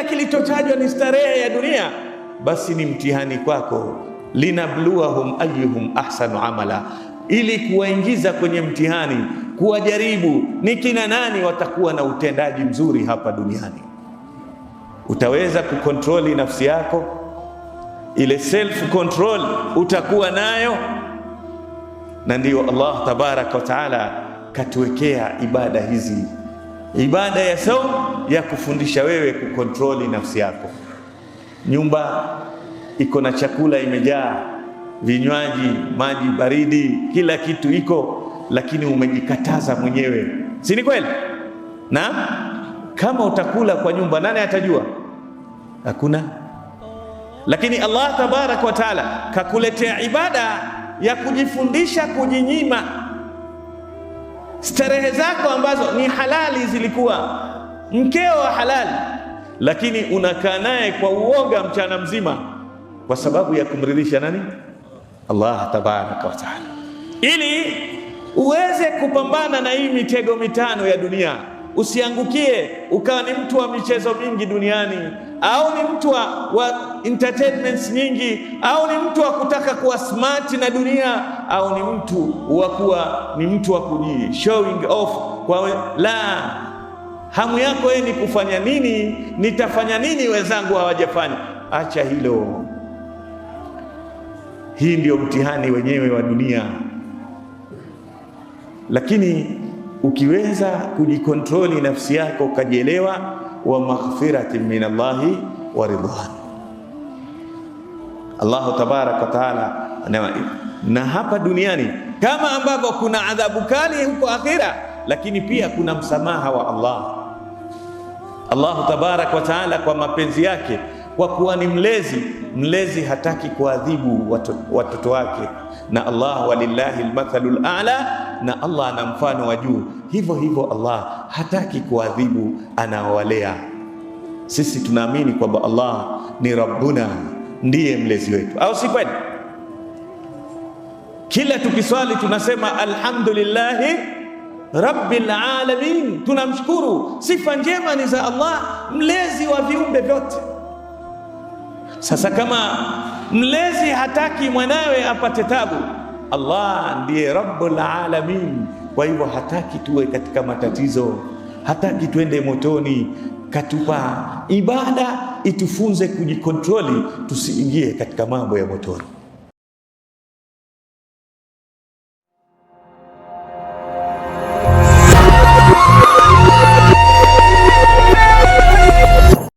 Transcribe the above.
kilichotajwa ni starehe ya dunia, basi ni mtihani kwako. Linabluwahum ayyuhum ahsanu amala, ili kuwaingiza kwenye mtihani, kuwajaribu ni kina nani watakuwa na utendaji mzuri hapa duniani. Utaweza kukontroli nafsi yako, ile self control utakuwa nayo? Na ndiyo Allah tabaraka wa taala katuwekea ibada hizi, ibada ya saum ya kufundisha wewe kukontroli nafsi yako. Nyumba iko na chakula imejaa, vinywaji, maji baridi, kila kitu iko, lakini umejikataza mwenyewe, si ni kweli? Na kama utakula kwa nyumba, nani atajua? Hakuna. Lakini Allah tabaraka wa taala kakuletea ibada ya kujifundisha kujinyima starehe zako ambazo ni halali, zilikuwa mkeo wa halali, lakini unakaa naye kwa uoga mchana mzima kwa sababu ya kumridhisha nani? Allah tabaraka wa taala, ili uweze kupambana na hii mitego mitano ya dunia, usiangukie ukawa ni mtu wa michezo mingi duniani, au ni mtu wa entertainments nyingi, au ni mtu wa kutaka kuwa smart na dunia, au ni mtu wa kuwa ni mtu wa kuji showing off kwa la hamu yako wewe ni kufanya nini, nitafanya nini wenzangu hawajafanya. Acha hilo. Hii ndio mtihani wenyewe wa dunia. Lakini ukiweza kujikontroli nafsi yako ukajielewa, wa maghfiratin min Allahi wa ridwan, Allahu tabaraka wa taala. Na hapa duniani kama ambavyo kuna adhabu kali huko akhira, lakini pia kuna msamaha wa Allah. Allahu tabaraka wa taala kwa mapenzi yake, kwa kuwa ni mlezi, mlezi hataki kuadhibu watoto wake. Na Allah walillahi almathalul a'la, na Allah ana mfano wa juu. Hivyo hivyo Allah hataki kuadhibu anaowalea. Sisi tunaamini kwamba Allah ni Rabbuna, ndiye mlezi wetu, au si kweli? Kila tukiswali tunasema alhamdulillahi rabbil alamin, tunamshukuru. Sifa njema ni za Allah, mlezi wa viumbe vyote. Sasa kama mlezi hataki mwanawe apate tabu, Allah ndiye rabbul alamin. Kwa hivyo hataki tuwe katika matatizo, hataki tuende motoni. Katupa ibada itufunze kujikontroli, tusiingie katika mambo ya motoni.